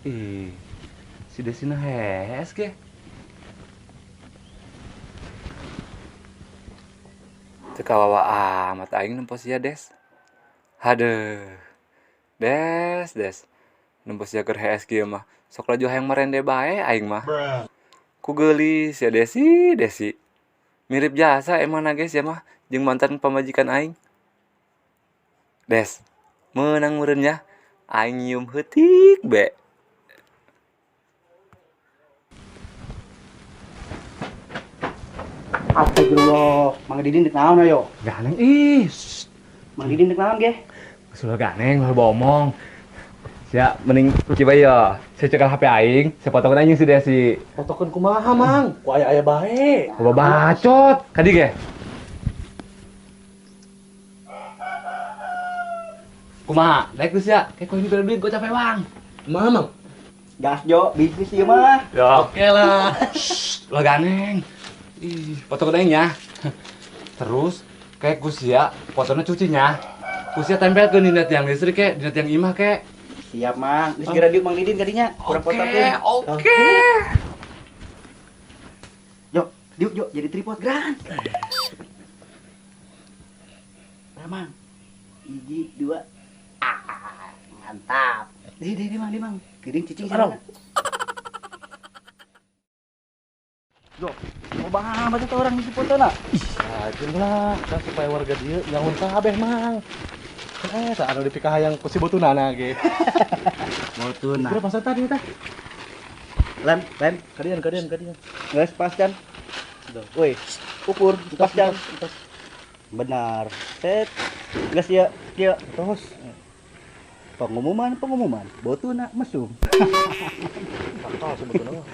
Ih, si Desina hees ge. Teu kawawa amat aing nempo sia Des. Hadeuh. Des, Des. Nempo sia keur hees kieu mah. Sok laju hayang marende bae aing mah. Ku geulis sia Desi, Desi. Mirip jasa emangna ge sia mah jeung mantan pamajikan aing. Des, meunang meureun nya aing nyium heutik be. Astagfirullah, Mang Didin dek naon ayo? Ganeng ih. Mang Didin dek naon ge? Sudah ganeng, ulah bomong. Sia mending coba ya. Saya cekel HP aing, saya potokeun anjing si Desi. Potokeun kumaha, Mang? Ku aya-aya bae. Loba bacot. Kadi ge. Kumaha? Daek geus sia. Kayak koin beli duit gua capek, Bang. Kumaha, Mang? Gas Jo, bisnis ieu mah. Ya. Oke lah. Ulah ganeng. Ih, foto aing nya. Terus kayak kusia, fotonya cucinya. Kusia tempel ke dina tiang listrik kek, dina tiang imah kek. Siap, Mang. Geus geura diuk Mang Didin kadinya. Kurang Oke, fotokeun. oke. Jo, diuk Jo, jadi tripod geran. Nah, Mang. Hiji, dua. Ah, mantap. Di, di, Mang, di, Mang. Geuring cicing sana. Jo, loba amat eta orang ngisi fotona. Ih, rajin lah, kan supaya warga dia nyangun kabeh, Mang. Kan eta anu dipikahayang ku si botunana ge. Botuna. Kira pasar tadi teh. Lem, lem. Kadian, kadian, kadian. Geus pas kan? Woi, ukur, pas kan? Pas. Benar. Set. Geus ieu, kieu. Terus. Pengumuman, pengumuman. Botuna mesum. Bakal si botuna mah.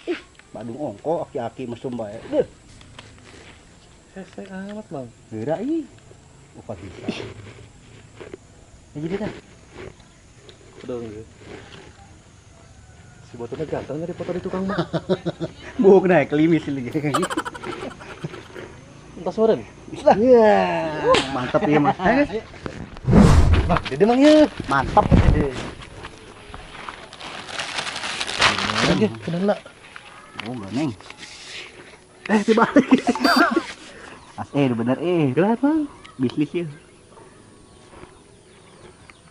Ih, Badung ongko aki-aki mesum bae. Deuh. Hese amat, Mang. Geura ih. Upat bisa. Ya jadi tah. Udah gitu. Si botuna ganteng di foto di tukang mah. Buuk naik klimis lagi. Entas meureun. Lah. Iya. Mantap ieu mah. Ayo. Nah, jadi Mang ieu. Mantap. Oke, kenal lah. Oh, ganeng. Dibalik. As bener Gerak, Mang. Bisnis ya.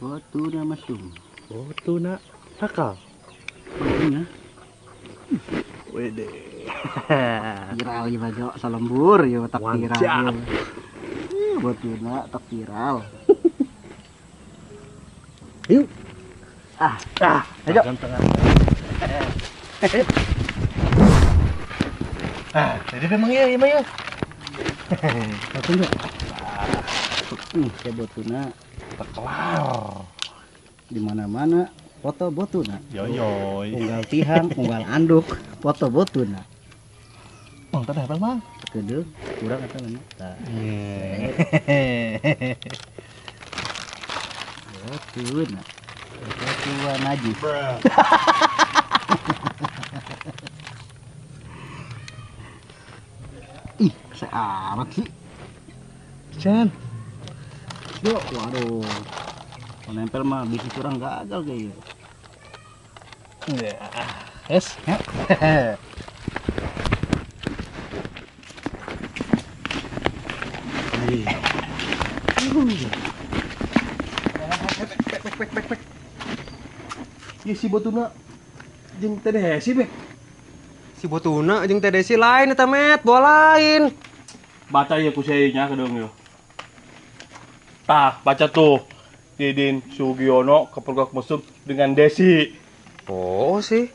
Botuna mesum. Botuna nakal. Botuna. Wede. Viral ya Bajo, salembur ya tak viral. Mantap. Botuna tak viral. Yuk. Ah, ah, ayo. Tengah. Ah, jadi memang ya, iya ya. Botuna. Kayak botuna terkelar. Di mana-mana foto botuna. Yoyoy. Unggal tihang, unggal anduk, foto botuna. Mang tadi apa, Mang? Kedeung, kurang atau mana? Tah. Botuna. Botuna najis. Ih, seamat sih. Chan. Yo, waduh. Kalau nempel mah bisnis orang gagal kayaknya. Ya. Yes. Ya. Pek pek pek pek. Ieu si botuna jeung Teh Desi be. Si botuna jeung Teh Desi lain eta Met, bola lain. Baca ieu ku sia nya kedeung ieu. Tah, baca tuh. Didin Sugiono kepergok mesum dengan Desi. Oh sih.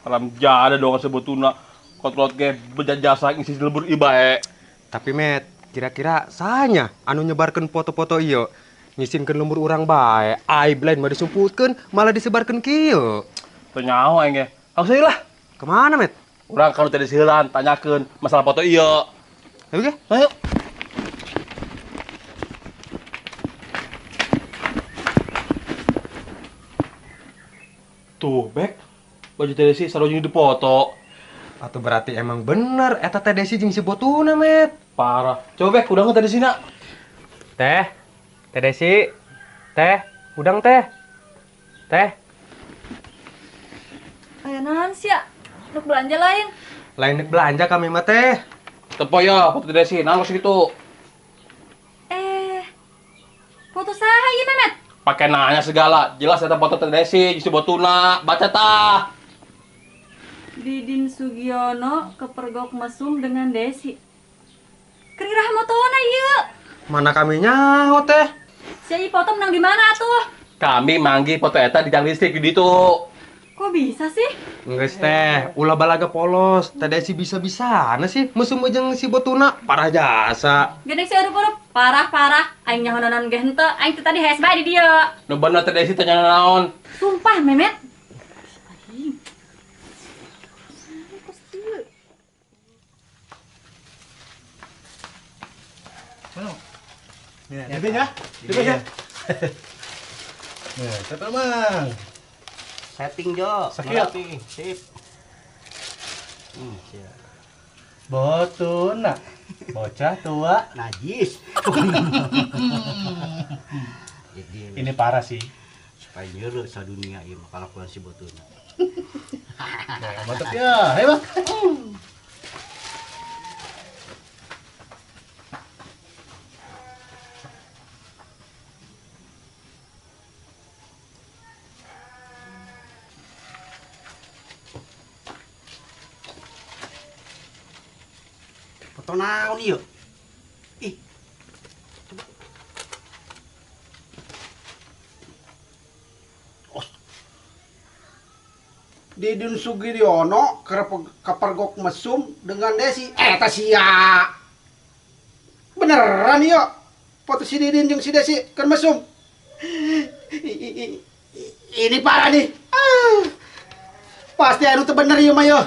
Haram jada dong si botuna. Kotrot ge bejajasa ngisi lembur ibae. Tapi Met, kira-kira sanya anu nyebarkeun foto-foto ieu ngisinkeun lembur urang bae. Aib lain mah disumputkeun, malah disebarkeun kieu. Teu nyaho aing ge. Langsung lah. Kemana, Met? Urang kalau tadi sieulan tanyakeun masalah foto ieu. Ayo ge. Ayo. Tuh, Bek. Baju Teh Desi sarua jeung dipoto. Atau berarti emang bener eta Teh Desi jeung si Botuna, Met. Parah. Coba Bek, udang Teh Desi na. Teh, Teh Desi. Teh, udang teh. Teh. Aya naon sia? Nuk belanja lain. Lain nek belanja kami mah teh. Tepo ya foto Teh Desi, naon kos kitu? Foto saha ieu, Memet? Pakai nanya segala, jelas eta foto Teh Desi jeung si Botuna. Baca tah. Didin Sugiono kepergok mesum dengan Desi. Keur iraha motona ieu? Mana kami nyaho teh? Sia ieu foto menang di mana atuh? Kami manggih foto eta di tiang listrik di ditu. Kok bisa sih? Geus teh, ulah balaga polos. Teh Desi bisa-bisana sih mesum jeung si Botuna, parah jasa. Geuning si eurup-eurup, parah-parah. Aing nyaho naon ge henteu, aing teh tadi hees bae di dieu. Nu bener Teh Desi teh nyaho naon? Sumpah, Memet. Ya, ya. Ya. Nah, tetap Mang. Setting Jo. Sakit. Sip. Siap. Botuna. Bocah tua najis. Ini parah sih. Supaya nyuruh sadunia ieu mah kalakuan si Botuna. Nah, mantap ya. Ayo, Bang. Foto naon ieu? Ih. Coba. Oh. Didin Sugiono kepergok mesum dengan Desi. Eta sia. Beneran ieu? Foto si Didin jeung si Desi keur mesum. Ini parah nih. Ah. Pasti anu teu bener ieu mah ieu.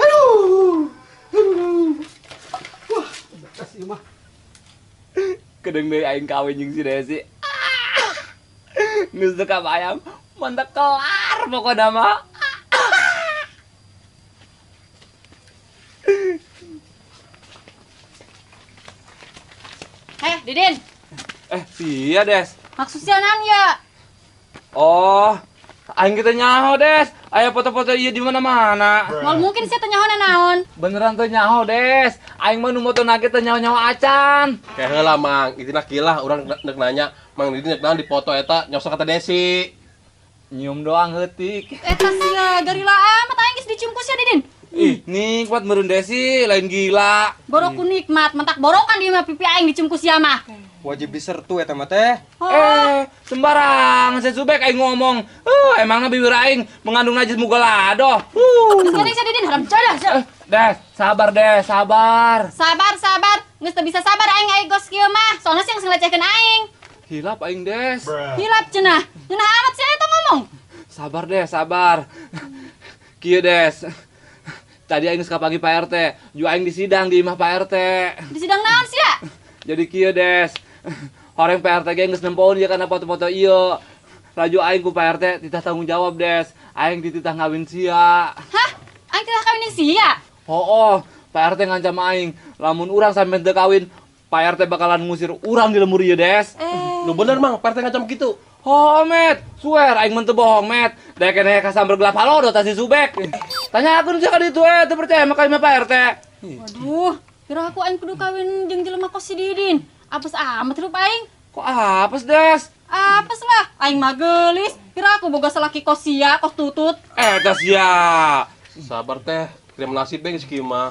Aduh. Aduh. Mah. Kedeng deui aing kawin jeung si Desi. Geus teu kabayang, mantap kelar pokona mah. Didin. Sia, Des. Maksudnya naon ya? Oh, aing kita nyaho, Des. Aya foto-foto ieu di mana-mana. Moal mungkin sia teu nyaho naon. Beneran teu nyaho, Des. Aing mah nu moto nage teu nyaho-nyaho acan. Kayak heula, Mang. Itina kilah urang nek nanya, Mang Didin nek naon di foto eta nyosok ka Teh Desi. Nyium doang heutik. Eta sia garila amat aing geus dicium ku sia, Didin. Ih, nikmat meureun Desi, lain gila. Borok ku nikmat, mentak borokan di mah pipi aing dicium ku sia mah. Wajib disertu eta mah teh. Oh. Sembarangan saya Subek aing ngomong. Emangna bibir aing mengandung najis mugolado. Geus geuning sia Didin, haram jadah sia. Des, sabar Des, sabar. Sabar, sabar. Geus teu bisa sabar aing aing gos kieu mah. Soalna sia geus ngelecehkeun aing. Hilap aing, Des. Hilap cenah. Ngeunah amat sia eta ngomong. Sabar Des, sabar. Kieu Des. Tadi aing geus kapagi Pak RT, ju aing disidang di imah Pak RT. Di sidang naon sia? Jadi kieu Des. Horeng Pak RT ge geus nempoun ieu kana foto-foto ieu. Laju aing ku Pak RT titah tanggung jawab, Des. Aing dititah ngawin sia. Hah? Aing titah kawin sia? Hooh, Pak RT ngancam aing, lamun urang sampe teu kawin, Pak RT bakalan ngusir urang di lembur ieu, Des. Lu bener, Mang, Pak RT ngancam kitu. Oh, Met, swear aing mah teu bohong, Met. Daek keneh kasamber gelap halodo tas si Subek. Tanya aku nu ka ditu teu percaya mah ka imah Pak RT. Waduh, kira aku aing kudu kawin jeung jelema kos si Didin. Apes amat hirup aing. Kok apes, Des? Apes lah, aing mah geulis. Kira aku boga salaki kos sia, kos tutut. Eta sia. Sabar teh, kirim nasib bae geus kieu mah.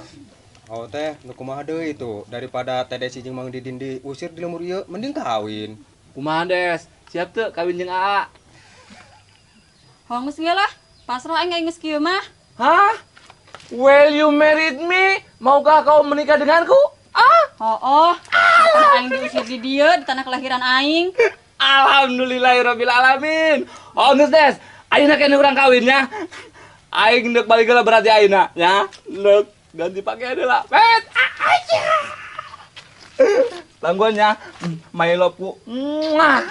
Oh teh, nu kumaha deui itu? Daripada Teh Desi jeung Mang Didin diusir di lembur ieu, mending kawin. Kumaha, Des? Siap tuh kawin jeung AA. Hong geus lah, pasrah aing geus kieu mah. Hah? Will you marry me? Maukah kau menikah denganku? Ah? Oh. Aing diusir di dieu di tanah kelahiran aing. Alhamdulillahirabbil alamin. Oh, geus Des. Ayeuna keneh urang kawinnya. Aing deuk balik heula berarti ayeuna nya. Deuk ganti pakaian heula. Pet. Aja. Tangguannya, my love ku. Muah.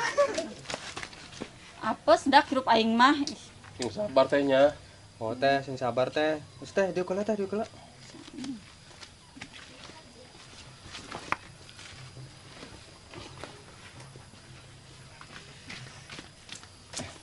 Apes dak hirup aing mah. Sing sabar teh nya. Oh teh, sing sabar teh. Geus teh dieu keula teh dieu keula.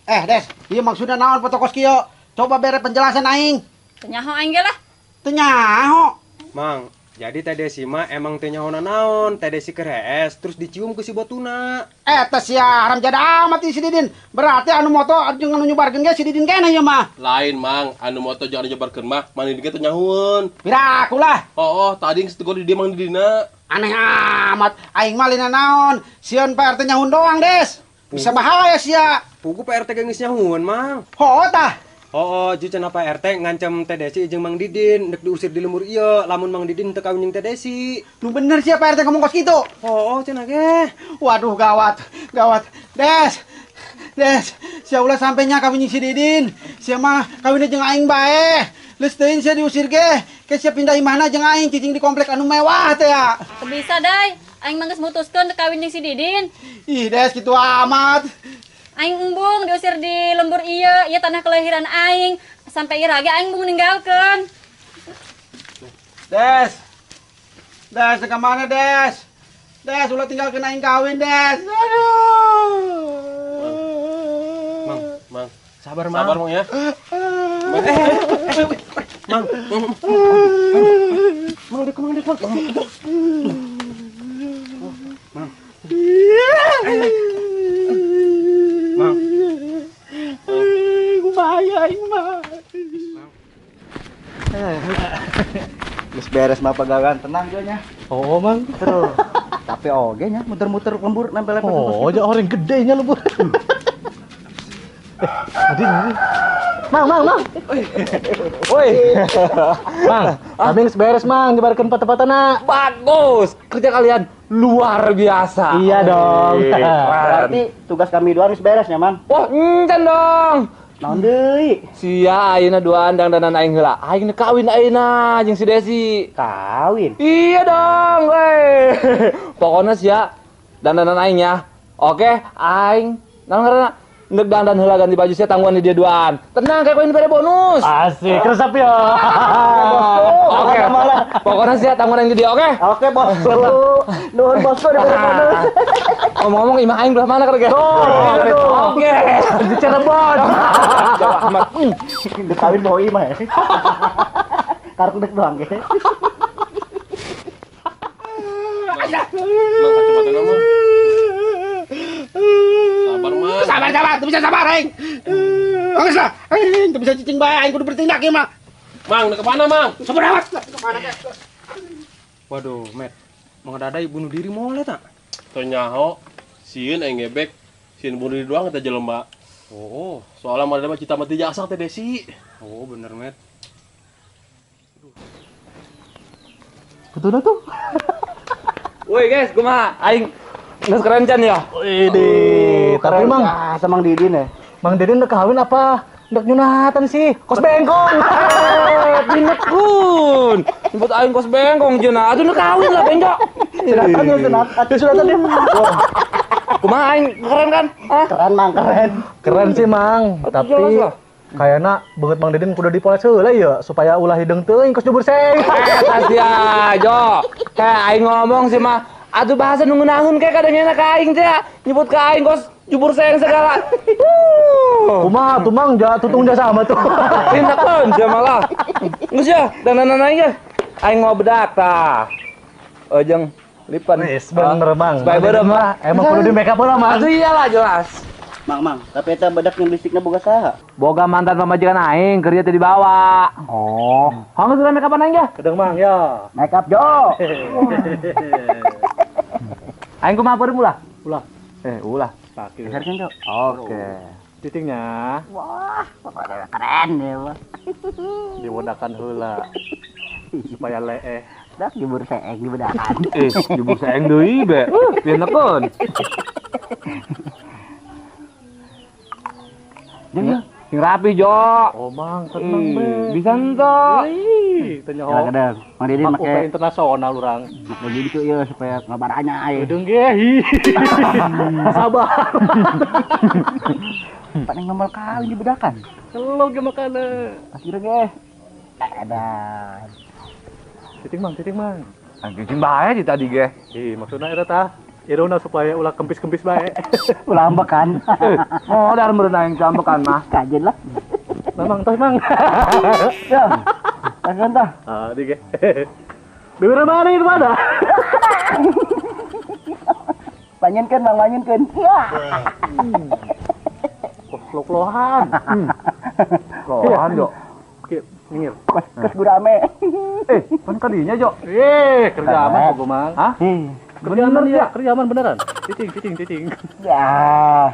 Des, ieu maksudna naon foto kos kieu? Coba bere penjelasan aing. Teu nyaho aing ge lah. Teu nyaho. Mang, jadi Teh Desi mah emang teu nyaho naon, Teh Desi keur hees terus dicium ku si Botuna. Eta sia haram jadah amat si Didin. Berarti anu moto jeung anu nyebarkeun ge si Didin keneh ieu mah. Lain, Mang, anu moto jeung anu nyebarkeun mah Mang Didin ge teu nyahoeun. Piraku lah. Oh, tadi geus tegur di dieu Mang Didina. Aneh amat, aing mah lina naon. Sieun Pak RT nyahun doang, Des. Bisa bahaya sia. Pugu Pak RT geus nyahoeun, Mang. Hoo tah. Oh, ju cenah Pak RT ngancam Teh Desi jeung Mang Didin ndek diusir di lembur ieu lamun Mang Didin teu kawin jeung Teh Desi. Nu bener sia Pak RT ngomong kos kitu. Oh, cenah ge. Waduh gawat, gawat. Des. Des, sia ulah sampe nya kawin jeung si Didin. Sia mah kawinna jeung aing bae. Leus teuing sia diusir ge. Ke sia pindah imahna jeung aing cicing di komplek anu mewah teh ya. Teu bisa dai. Aing mah geus mutuskeun teu kawin jeung si Didin. Ih, Des kitu amat. Aing embung diusir di lembur ieu, ieu tanah kelahiran aing. Sampai ira ge aing embung ninggalkeun. Des. Des, ka mana, Des? Des, ulah tinggalkeun aing kawin, Des. Aduh. Mang, Mang, sabar, Mang. Sabar, Mang ya. Mang, Mang, dek, Mang, dek, Mang. Mang. Mang. Kumaha aing mah. Geus beres mah pagawean tenang jo nya. Oh, Mang. Terus. Tapi oge nya muter-muter lembur nempel-nempel. Oh, ja orang gede nya lembur. Tadi Mang, Mang, Mang. Woi. Mang, kami geus beres, Mang, nyebarkeun peta-petana. Bagus. Kerja kalian luar biasa. Iya dong. Berarti tugas kami dua geus beres nya, Mang. Wah, encan dong. Naon deui? Sia ayeuna duaan dangdanan aing heula. Aing nu kawin ayeuna jeung si Desi. Kawin? Iya dong, weh. Pokoknya sia dandanan aing ya. Oke, aing naon ngaranna? Ndek dandan heula ganti baju sia tangguhan di dia duaan. Tenang kayak koin bere bonus. Asik, resep ya. Oke. Pokoknya sia tangguhan di dia, oke? Oke, bosku. Nuhun bosku diberi bonus. Ngomong-ngomong imah aing belah mana kerja? Oke. Di Cirebon. Jauh amat. Ndek kawin bawa imah ya. Karek ndek doang ge. Mang kacamata nama. Sabar, Mang. Sabar, sabar, teu bisa sabar aing. Geus lah, aing teu bisa cicing bae, aing kudu bertindak ieu mah. Mang, ke mana, Mang? Sabar amat. Ke mana ge? Waduh, Met. Mang Dadai bunuh diri moal eta. Teu nyaho, sieun aing gebek, sieun bunuh diri doang eta jelema. Oh, soalnya Mang Dadai mah cita mati jasa Teh Desi. Oh, bener, Met. Betul tuh. Woi, guys, kumaha? Aing geus keren can ya? Widih, tapi Mang, sama Mang Didin ya. Mang Didin udah kawin apa? Ndek nyunatan sih, kos bengkong. Dinekun. Nyebut aing kos bengkong jeuna. Aduh nu kawin lah bengkok. Sunatan ya, sunatan. Sunatan ya. Kumaha aing keren kan? Keren, Mang, keren. Keren sih, Mang. Tapi kayaknya banget Mang Didin kudu dipoles heula ya supaya ulah hideung teuing kos jubur seng. Sia, Jo. Kayak aing ngomong sih mah. Aduh bahasa nu ngeunaheun kayak kadangnya ka aing teh nyebut ka aing kos jubur seng segala. Kumaha tuh Mang, tutung jasa sama tuh. Tindakeun sia malah. Geus ya, dandanan aing ge. Aing mau bedak tah. Jeung lipen. Wis bener Mang. Supaya beureum mah. Emang kudu di make up heula Mang. Atuh iyalah jelas. Mang, Mang, tapi eta bedak yang listrikna boga saha? Boga mantan pamajikan aing, kerja teh dibawa. Oh. Hang geus make upan aing ge? Kedeng Mang ya. Make up jo. Aing kumaha beureum ulah? Ulah. Ulah. Geserkeun, Jo. Oke. Titiknya. Wah, pokoknya keren ya, Bang. Diwedakan heula supaya leeh. Dak jubur seeng dibedakan. Jubur seeng deui be. Pinekeun. Jeung sing rapi, Jo. Oh, Mang, tenang be. Bisa ento. Ih, teu nyaho. Kadang Mang Didin make internasional urang. Make gitu ieu supaya ngabaranya aya. Gedeng ge. Sabar. Paling nomor kawin dibedakan. Lo ge makana. Akhirnya ge. Edan. Cicing mang, cicing mang. Cicing bae di tadi ge. Ih, maksudna eta tah. Iruna supaya ulah kempis-kempis bae. Ulah ambekan. Oh, dar meureun aing ambekan mah. Kajen lah. Mamang tos mang. Ya. Tangan tah. Ah, di ge. Bibir mana itu mana? Panyenkeun mang, panyenkeun. Klok-klohan. Klohan, Jo. Oke, minggir. Kos gurame. Pan kadinya, Jo. Kerja aman kok, Mang. Hah? Kerja aman ya, kerja aman beneran. Cicing, cicing, cicing. Ya.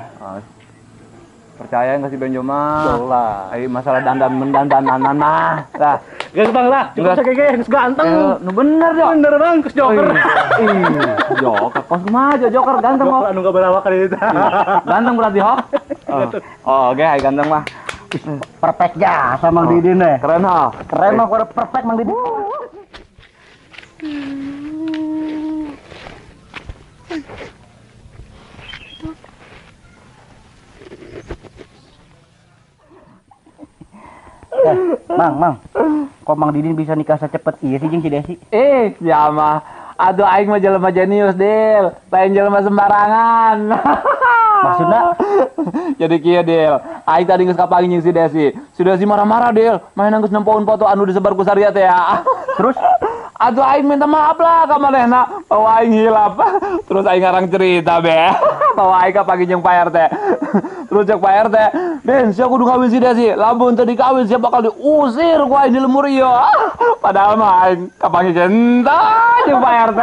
Percaya enggak si Benjo mah? Lah. Ayo masalah dandan mendandan mah. Lah, geus Bang lah, cukup sakege geus ganteng. Nu bener, Jo. Bener Bang, geus joker. Ih, joker kos kumaha Jo, joker ganteng kok. Joker anu gak itu. Ganteng berarti ho. Oh, oke, ai ganteng mah. Perfect ya sama Mang Didin deh. Keren ho. Keren mah perfect Mang Didin. Mang, Mang. Kok Mang Didin bisa nikah secepat iya sih jeung si Desi? Ya mah. Aduh aing mah jelema jenius, Dil. Lain jelema sembarangan. Maksudna? Jadi kieu, Dil. Aing tadi geus kapanggih jeung si Desi. Si Desi marah-marah, Dil. Main geus nempoun foto anu disebar ku Saria teh ya. Terus? Aduh aing minta maaf lah ka manehna bahwa aing hilap. Terus aing ngarang cerita be. Bahwa aing kapanggih jeung Pak RT. Terus cek Pak RT, "Den, sia kudu kawin si Desi. Lamun teu dikawin sia bakal diusir ku aing di lemur ieu." Padahal mah aing kapanggih cinta jeung Pak RT.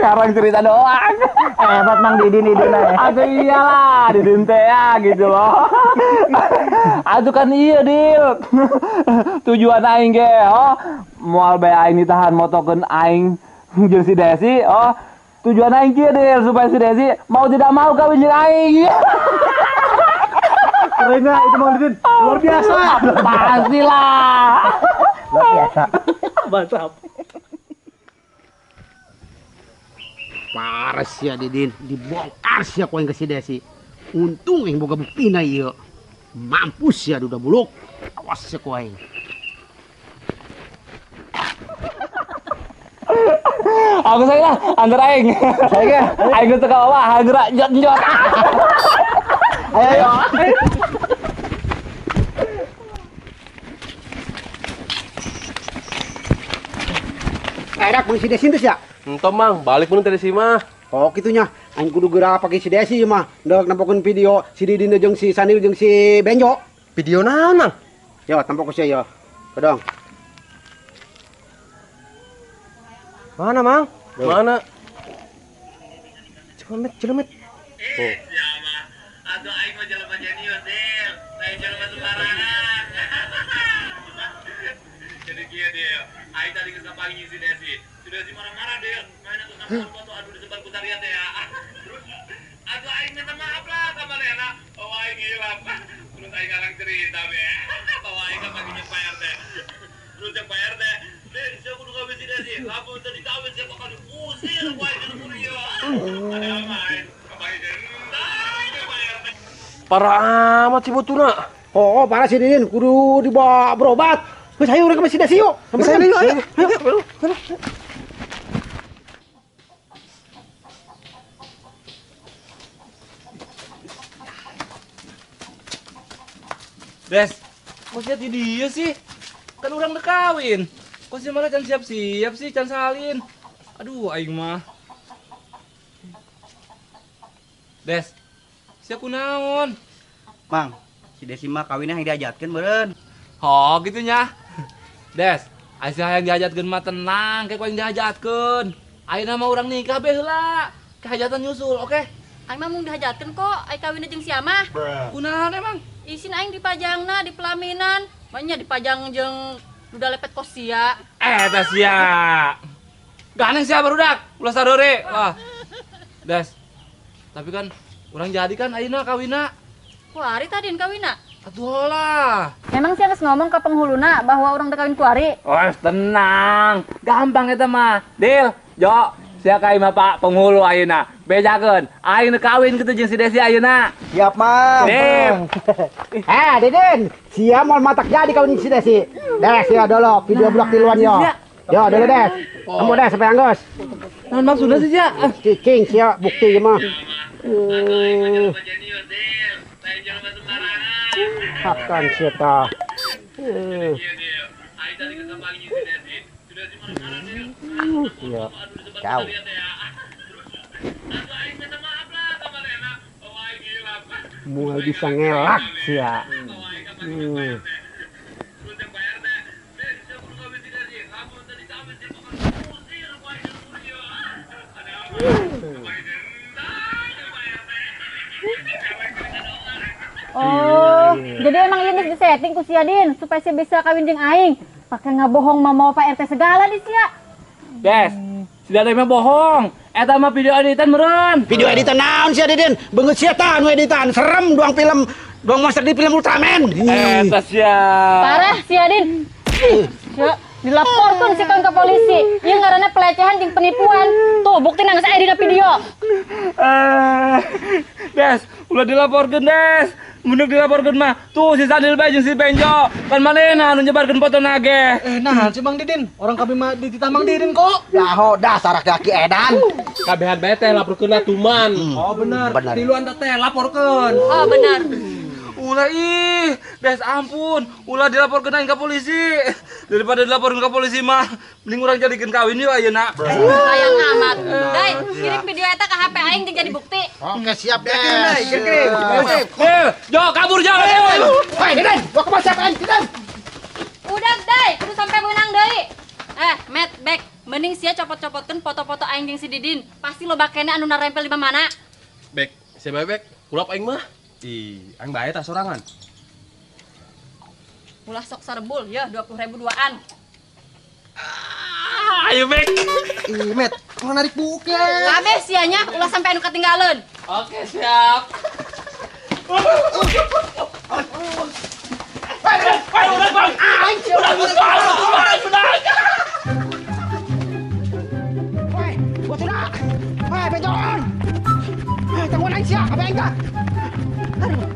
Ngarang cerita doang. Hebat Mang Didin Didin aja. Aduh iyalah, Didin teh ya gitu loh. Aduh kan iya, Dil. Tujuan aing ge, oh, moal bae aing ditahan motokeun aing jeung si Desi, oh. Tujuan aing kieu, Dil, supaya si Desi mau tidak mau kawin jeung aing. Kerennya itu Mang Didin, luar biasa. Pastilah. Luar biasa. Mantap. Parah sia Didin, dibongkar sia ku aing ke si Desi. Untung aing boga buktina ieu. Mampus sia duda buluk. Awas sia ku aing. Aku saya lah, antar aing. Saya ge, aing geus teu kabawa, geura njot-njot. Ayo. Enak bang si Desi teh sia. Entah Mang, balik mun teh si mah. Oh kitunya, aing kudu geura pake si Desi mah. Ndek nempokeun video si Didin jeung si Sanil jeung si Benjo. Video naon, Mang? Yo, tempok ku sia yo. Kedong. Mana, Mang? Mana? Celemet, celemet. Oh. Ya mah. Aduh aing mah jelema jenius, Dil. Lain jelema sembarangan. Jadi kieu, Dil. Aing tadi geus kapanggih si Desi. Si Desi marah-marah, Dil. Main aku sama foto aduh disebar ku Saria teh ya. Terus aduh aing minta maaf lah sama Lena. Oh aing hilap. Terus aing ngarang cerita be. Bahwa aing kapanggih jeung Pak RT. Terus jeung Pak RT, "Den, sia kudu kawin si Desi. Lamun teu dikawin sia bakal diusir ku aing di lembur ieu." Ada apa aing kapanggih jeung Pak RT. Parah amat si botuna. Oh, parah si Didin, kudu dibawa berobat. Geus hayu urang ka si Desi yuk. Geus hayu, ayo. Ayo. Des, kok sia ti dieu sih? Kan urang udah kawin. Kok sia malah can siap-siap sih, can salin. Aduh, aing mah. Des, sia kunaon? Mang, si Desi mah kawinnya yang diajatkeun meureun. Oh, gitu nya. Des, aya hayang diajatkeun mah tenang, kayak ku aing diajatkeun. Ayeuna mah urang nikah be heula. Kehajatan nyusul, oke? Aing mah mung dihajatkeun kok, aing kawinna jeung sia mah. Kunaon emang? Isin aing dipajangna di pelaminan, banyak dipajang jeung duda lepet kos sia. Teh sia. Ganeng sia barudak, ulah sadore. Wah. Des. Tapi kan urang jadi kan ayeuna kawinna. Kuari tadin kawinna. Atuh lah. Memang sia geus ngomong ka penghuluna bahwa urang teh kawin kuari. Oh, tenang. Gampang eta mah. Dil, Jo, Sia ka imah Pak Penghulu ayeuna. Bejakeun, aing nu kawin kitu jeung si Desi ayeuna. Siap, Mang. Sip. Eh, Didin, sia moal matak jadi kawin si Desi. Des, ya dolo video blog tiluan yo. Yo dulu Des. Kamu Des sampai anggus. Naon maksudna sih sia? Cicing sia bukti ieu mah. Akan sia tah. Iya, kau. Mulai bisa ngelak sia. Oh, jadi emang ini disetting ku sia Din supaya sia bisa kawin jeung aing. Pakai ngabohong mama Pak RT segala di sia. Des, si Dada mah bohong. Eta mah video editan meureun. Video editan naon sia Didin? Beungeut sia tah nu editan. Serem doang film, doang monster di film Ultraman. Eta sia. Parah sia Din. Sia dilaporkeun si kawan ke polisi. Ieu ngaranna pelecehan jeung penipuan. Tuh bukti geus aya dina video. Des, ulah dilaporkeun Des. Mun dilaporkeun mah tuh si Sadil bae jeung si Benjo. Kan manehna anu nyebarkeun foto nage. Nah, si Mang Didin, orang kami mah dititah Mang Didin kok. Yaho dasar laki edan. Kabehan bae teh laporkeun tuman. Oh bener. Tiluan teh laporkeun. Oh bener. Ulah ih, Des ampun, ulah dilaporkeun aing ka polisi. Daripada dilaporkeun ka polisi mah, mending urang jadikeun kawin yeuh ayeuna. Sayang amat. Dai, kirim video eta ka HP aing jeung jadi bukti. Oke, siap Des. Kirim. Jo, kabur Jo. Hei, Deden, gua ke siap aing, Deden. Udah, Dai, kudu sampai meunang deui. Met, Bek, mending sia copot-copotkeun foto-foto aing jeung si Didin. Pasti loba keneh anu narempel di mana. Bek, sia bae Bek, kulap aing mah. Ih, aing bae tah sorangan. Ulah sok sarebul, ya 20.000 duaan. Ayo Bek. Ih, Met, mau narik buke. Kabeh sianya ulah sampai anu ketinggalan. Oke, siap. Woi, bocah. Woi, bejon. Tangguan aing sia, kabeh aing tah. Aduh.